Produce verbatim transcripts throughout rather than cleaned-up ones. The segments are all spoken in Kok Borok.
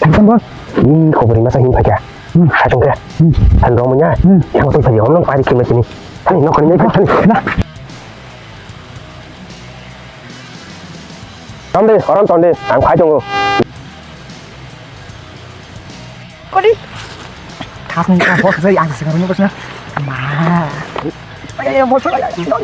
Thangsan bos. Ih, khobor masa hin phaikha. Hmm. Hai tongkhe. Hmm. Than rong manya. Hmm. Yang tong phaikha, omlong pari kimna tini. Thani, nok kani nai thani. Na. Tonde, oron tonde, ang phai tongo. Kodi. Thas ni ka bos jai ang sekarang ni bos na. Ma. Ay, ay, bos. Ay, ay, ay.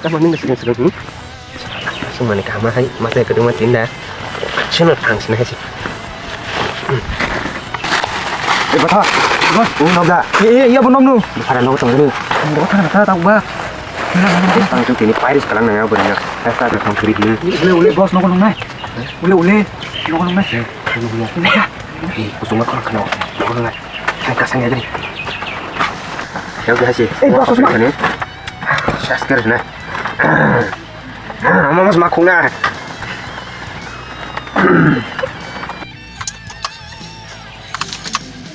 Kamu ni sekarang sekarang. Sumani kama hai, masa kedua tinda. Sino tang sini hai. Eh, bata. Bos, ini nokda. Eh, eh, iya, bo nokno. Bukara nok tong dulu. Bukara ta tang ba. Tang tu kini pairis kalang nang ya, bo nang. Kasa ta tang kiri dulu. Ule, ule, bos, nok nang nai. Ule, ule, nok nang nai. Ule, ule. Eh, kusuma kau kena. Nok nang nai. Hai kasang ya dulu. Ya udah sih. Eh, bos, kusuma. Ini. Sas kiri sini. Ama mas makuna.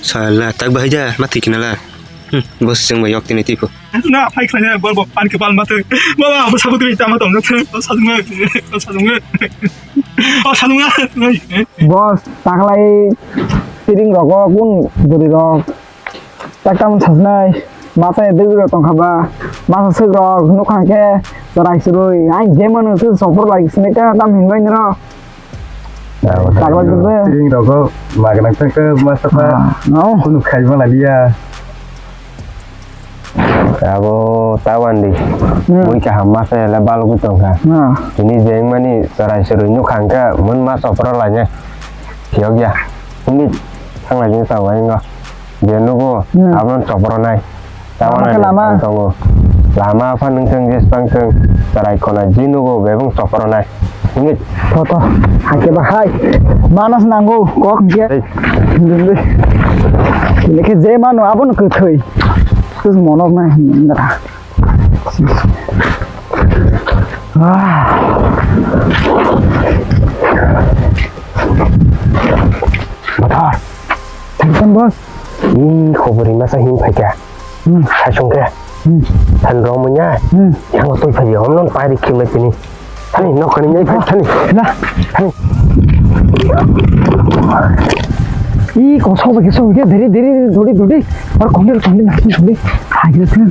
Sala, tak bahaya, mati kenala. Hmm, bos sing bayok tini tipu. Na, phai khlai na, bol, bol, pan ke pal mate. Baba, baba, sabu tini tama tong, baba, sadunga, baba, sadunga. Baba, sadunga. Bos, taklai tiring rogo kun buri rok. Tak tam sajnai, masa dui rok tongkha ba, masa suk rok nukha khe chwrai chwrwi, ai je manu se sopor bai sini ta tam hinbai nero. Takla gede. Ting rogo magnang tang ke masa pa. Ah, no. Kunu khai ma lalia. Abo tawan di. Hmm. Mui kaham masa le balugwi tongkha. Ah. Ini jeng mani chwrai chwrwi nukha khe mun ma sopor lainai. Phiyok ya. Ini thangla jeng tawai ngo. Je nugo, hmm, abono chopro nai. Lama khe lama. Tongo. Lama pha nung thang, jes pang thang, chwrai khona je nugo, bebung chopro nai. Hingit. Toto, hake ba hai. Manas nango, kok hingke. Hey. Hingke je mano, abono kwthwi. Tus monok nai hingke. Ah. Bathar. Thank you, boss. Ih, khobor ri masa hin phaikha. Hmm. Hai songkhe. Hmm. Than rong munya. Hmm. Yang twi phai hom non pai ri khimna tini. Thani nok kani nyai phai thani. Na. Thani. Ih, kosok bagi sok bagi deri deri dori dori. Ar kondel kondel nasi dori. Hai gitu.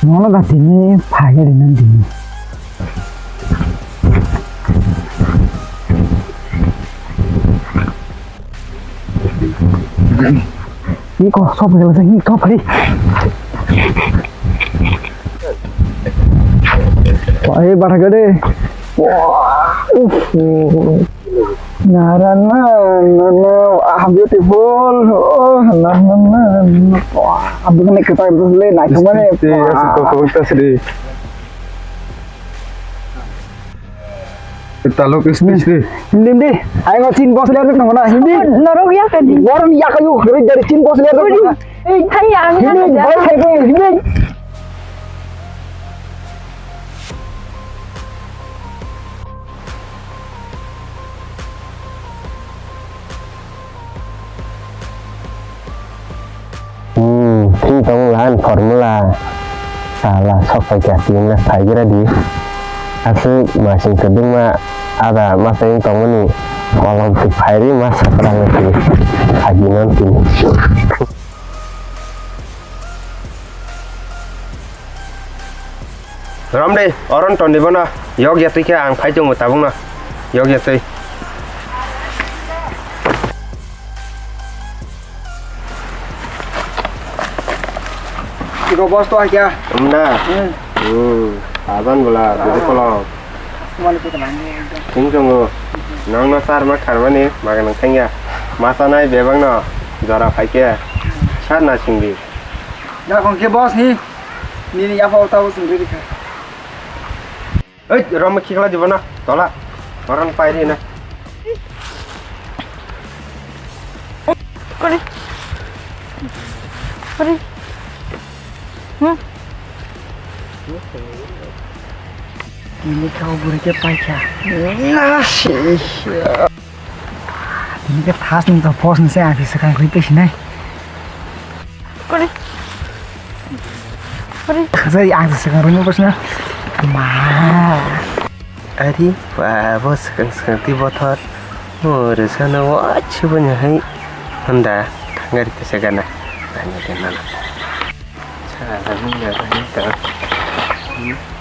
Nono da tini phai ri nan tini. Iko, sop gela sa, hi, sop hari. Wah, eh, bara gede. Wah, uff. Na, na, na, na, na. Ah, beautiful. Oh, na, na, na, na. Wah, abang ni kita le naik kemana? Wah. Taluk stage de. Hindi, hindi. Ayo, chin boss lihat nang mana? Hindi. Norok ya kan? Waran ya kayu, dari chin boss lihat nang mana? Eh, thang ya, ang hindi, ya. Boss hai ko, hindi. Hmm, thing tong lan formula. Sala sok pai kya tin na phai gira di. Aswk masing kedung ma ada masing tong mani kolom tu phai ri ma sakrang ti. Agi non tin. Romde, oron toni bono. Yok ya twi khe ang phai tongo tabukno. Yok ya twi. Iko boss to hakya. Umna. Hmm. Hmm. Aban bula, budi kolom. Mani ko tanang. Sing tongo. Nangno sar ma kharmani, maga nang thangya. Masa nai bebang no. Jora phai khe. Sar na singdi. Da kon ke boss ni. Nini yapha uta usung riri kha. Oi, rom khikla dibo na, tola. Oran pai ri na. Kori. Kori. Hmm. Ini kau beri ke pacha. Nasi. Ini ke tas nih, ke pos nih, saya habis sekarang keripik sini. Kori. Kori. Saya yang sekarang ini bosnya. Ma. Ari, ba, bo swkang swkang twi bothor. O rwchana o achiboni hai honda thangari tesa gana. Ani gana. Sa nung ya hai ta.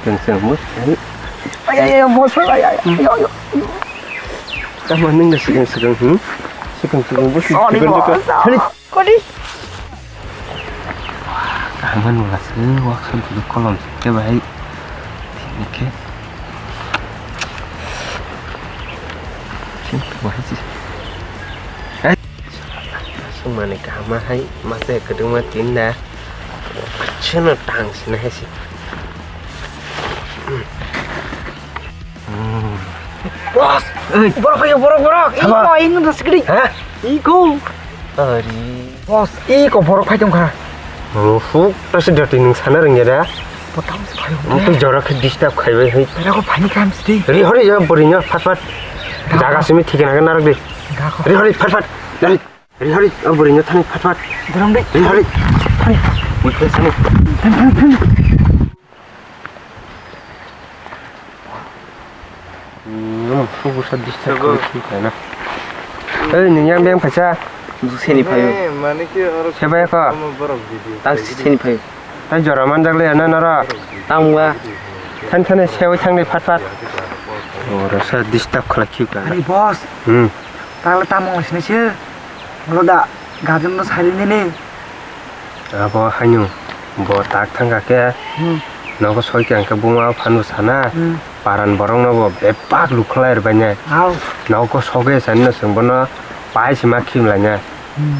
Teng teng mus hai. Ay ay ay, bos ay ay ay. Tamo nung da sikang sikang hmm. Sikang sikang bos. Sorry, sikang bos. Sikang. Kori. Kaham wngma se, wak sam twi kolom se khe bai. Tini khe. Sing bai si. Hai. Sung mani kaham hai, masa kwdwma tinda. Cheno tang sina hai si. Boss! Oi. Borok phaio, borok, borok! Iko, iko, sikri! Ha? Iko! Ari. Boss, iko borok phai tongkha. Muphuk, tasi dati nung sana rwngya da? Bo tamo se phaio. Mutu jora khe disturb khaibai hai. Tara ko phani kam sidi. Ri hori ya buri nya phat phat. Jaga simi thikana narak di. Ri hori phat phat. Dari. Ri hori, o buri no thani phat phat. Dorong de. Ri hori. Thani. Mutu sani. Thani, thani, thani. Hmm, sugu sa disturb koi khi kana. Ei, nung yang beng phaisa. Seni phaio. Sebaya ko. Tang seni phaio. Tang jora manjak le na nara. Tang wa. Than thane sewi thang ni phat phat. Oro sa disturb khala khi kana. Ani boss. Hmm. Tang le tamong sini se. Lo da. Gajan no sari nini. Abo haino bo tak thangkha khe, hmm, nogo soi khe ang khe buma phano sana, hmm, paran borok no bo bebak lukhlai rwbainai. Au. Nogo sogwi sanino chwng bono pai se ma khimlainai. Hmm.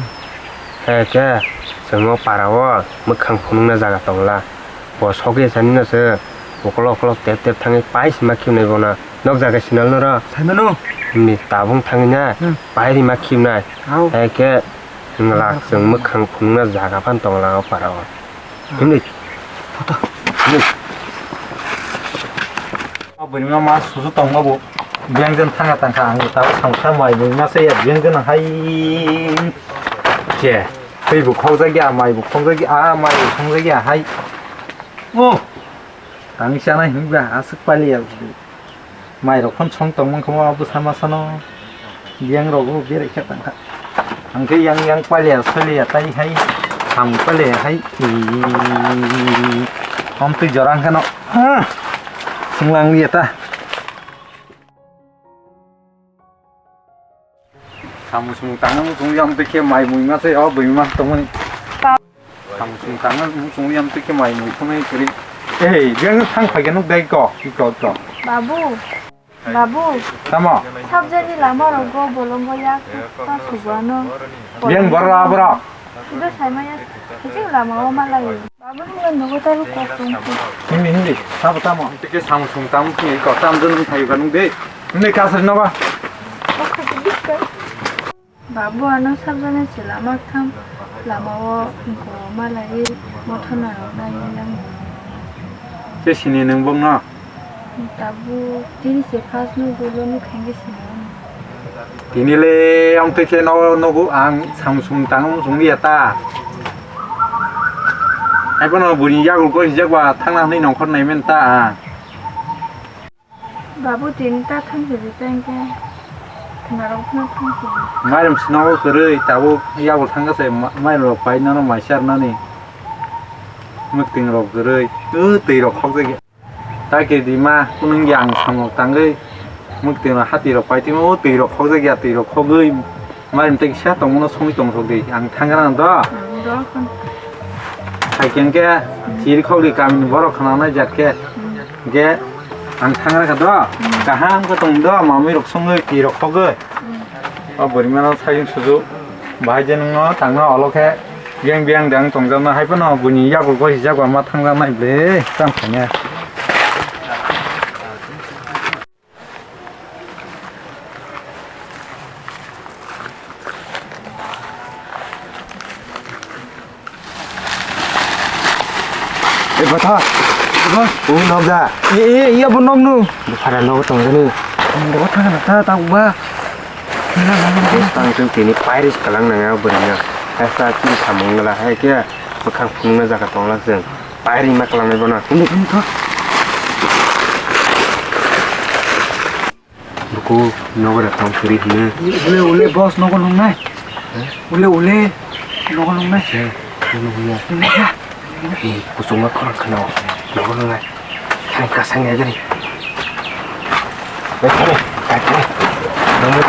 He khe chwng o para o mwkhang phunukna jaga tongla. Bo sogwi sanino se ukolok ukolok tep tep thangwi pai se ma khimnai bono. Nok jaga sinal no ro. Saimano. Ni tabung thangwi na, hmm, pai ri ma khimnai. Au. He khe Nwng lak chwng mwkhang phunukna jaga phan tongla o para o. Himdi. Photo. Himdi. O bwrwima ma susu tongma bo. Biyang jen thanga tangkha ang ta samsa mai bwrwima se ya biyang jen hai. Che. Tei bo khokjak ya mai bo khokjak ya a mai bo khokjak ya hai. O. Tang sana himba aswk pali ya. Mairok phano song tongmani khe ma bwsa masano biyang rogo berai khe tangkha. Ang khe yang yang palia solia tai hai samung palia hai. Om twi jora ang kheno singlang lia ta. Samung sumung tangna muchung yang twi khe mai mui ma se o bui ma tongmani. Samung sumung tangna muchung yang twi khe mai mui khonai kwrwi. Ei, biyang thang phai khe nuk dai ko, iko, iko. Babu, babu. Tamo? Sabjani lama rogo bolongo yak ta subuano. Biyang borok aboro. Sudo saimaya, kuching lama o malai. Babu nungla nogo taru kok tong. Hindi, hindi. Tamo, tamo. Tike samung sumung tangna muchung iko, tam jon phai ka nuk dai. Hindi kasar nogo. Oke, bisa. Babu, ano sabjani chwla maktham lamao goma laiwi mothor narwknai yang. Che sini nwng bokno? Tabuk tini se first nugo, bo nuk hengke sini. Tini le ang twi khe no nugo ang samsung tang sung ya ta. Ai bono buni yagul ko hijak ba thangna hwnwi nongkhor nai men ta ang. Babu, tini ta thang se di tang khe. Khwnarok phano thang se di. Mairum sinogo kwrwi, tabuk yabul thang se ma-, mairum rok pai nono mai sar nani. Mwktwng rok kwrwi, o twi rok khok jagya. Ta khe di ma, kunung ya ang samung tangwi. Mwktwng rok hati rok pai timo, o twi rok khok jagya, twi rok khogwi. Mairum tei kisa tongmano songwi tong sok di, ang thang rang do. Ang do. Hai khe hwnkhe, chiri khok di kamini borok khna nai jak khe. Hwnkhe ang thang rang kha do. Kaham khe tong do, mamui rok songwi, pi rok khogwi. O bwrwi mano sajwk sujuk. Bahai je nungno tangno olo khe biyang biyang dang tongjakno hai phano buini yakul gori jak ba ma thang jak nai ble tang khaina. Eh, Batha. Ba? Oh, nok da. Eh, eh, iya bo nok no. Buphara nok tong jani. Nok thang na ta ta ba. Tang tang tini pairis kalang nang ya bwrwi na. Asa ki samung la hai khe. Bwkhang phunukna jaga tongla chwng. Pairi ma kalang nai bono. Ini, ini to. Bo O, nogo da tong kiri hini. Ule, ule, boss, nogo nungnai. Eh? Ule, ule, nogo nungnai. Eh, nogo nungnai. Nungnai ya. Eh, kusung ma khorang khana. Nogo nungnai. Hai, kasang ya gari. Eh, kare, kai, kare. Nogo.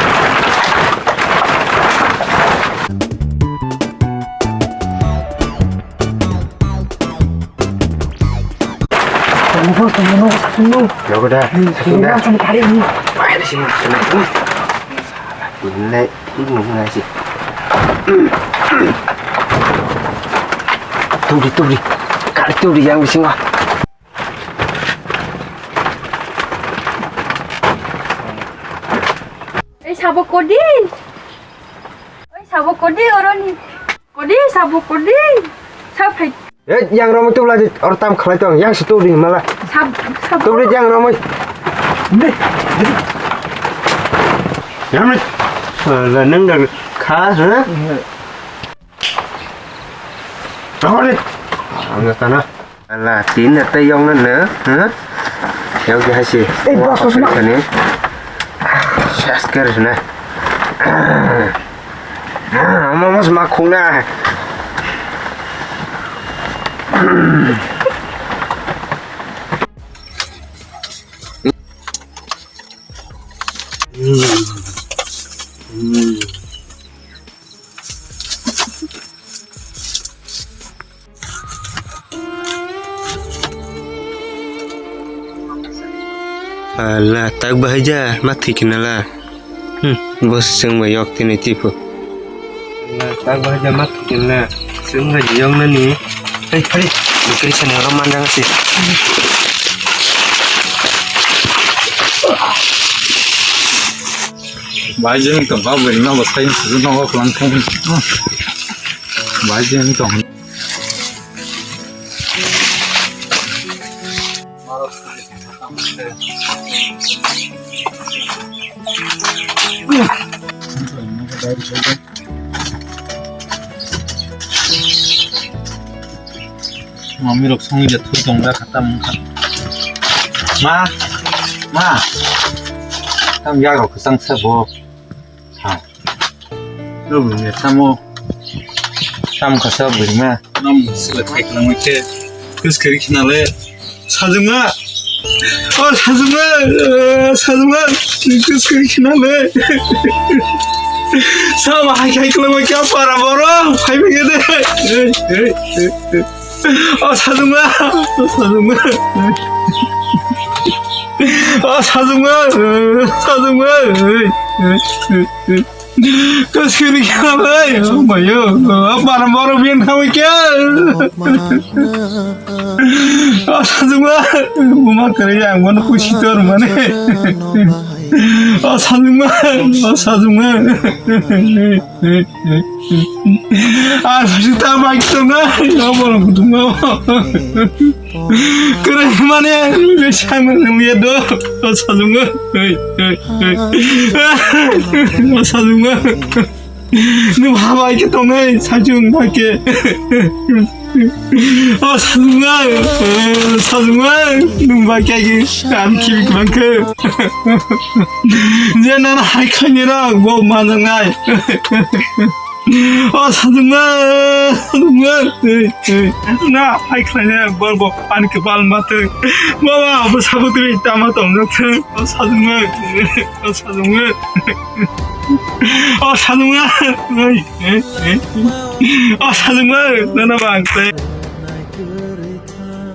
Tunggu, tunggu, tunggu. Nogo da. Hmm, tunggu, tunggu. Bahai da sini. Ini, ini ngai sih. Tubri, tubri. Kali tubri yang di sini. Ei, sabo kodi. Ei, sabo kodi oroni. Kodi, sabo kodi. Sa phai. Eh, yang romoi tubla di or tam khalai tong. Yang si tubri mala. Sab, sab. Tubri yang romoi. Ni. Yang ni. Sala nang dak kha, ha? Romoi. Ang kana. Ala, tin da tei yong na ne, ha? Yong ke hasi. Eh, boss, boss, ma. Kani. Sas ker na. Ama mas ma khung na. Ala, tak bahai ja, ma thik na la. Hmm, boss seng ba yok tini tipo. Ala, tak bahai ja, ma thik na la. Seng ba yok na ni. Hei, hei, kiri sana ro mandang si. Bai jeng tong ka bwrwi no bo sai susu no ko klang thung. Bai jeng tong. Mami rok song ya thui tong da khatam wngkha. Ma, ma. Tam ya rok kwchang sa bo. Ha. Rok ni tamo. Tam kha sa bo ma. Nam sila thai klang wai khe. Kus kari khna le. Sajuma. O sajuma. Sajuma. Kus kari khna le. Sa ba hai khai klang wai khe para boro. Phai bege de. O sajuma, o sajuma. O sajuma, sajuma. Kasiri khalai, mayo. Apa nang baru bian kami kya? O sajuma, uma kare yang mana kusitor mane. O sajuma, o sajuma. Ah, sita bagi tu na, ya bolong tu na. Kere mane, sana nang ya do, sajunga. Sajunga. Nung habai ke tongai, sajung ke. O sajunga, sajunga, nung ba kya ki, am ki bangke. Je nana hai khani ra, go manangai. O sajunga, sajunga, na hai khani ra, bor bo pan ke bal mate. Baba, bo sabutri tama tong jate. O sajunga, o sajunga. O sajunga, o sajunga, nana bangke.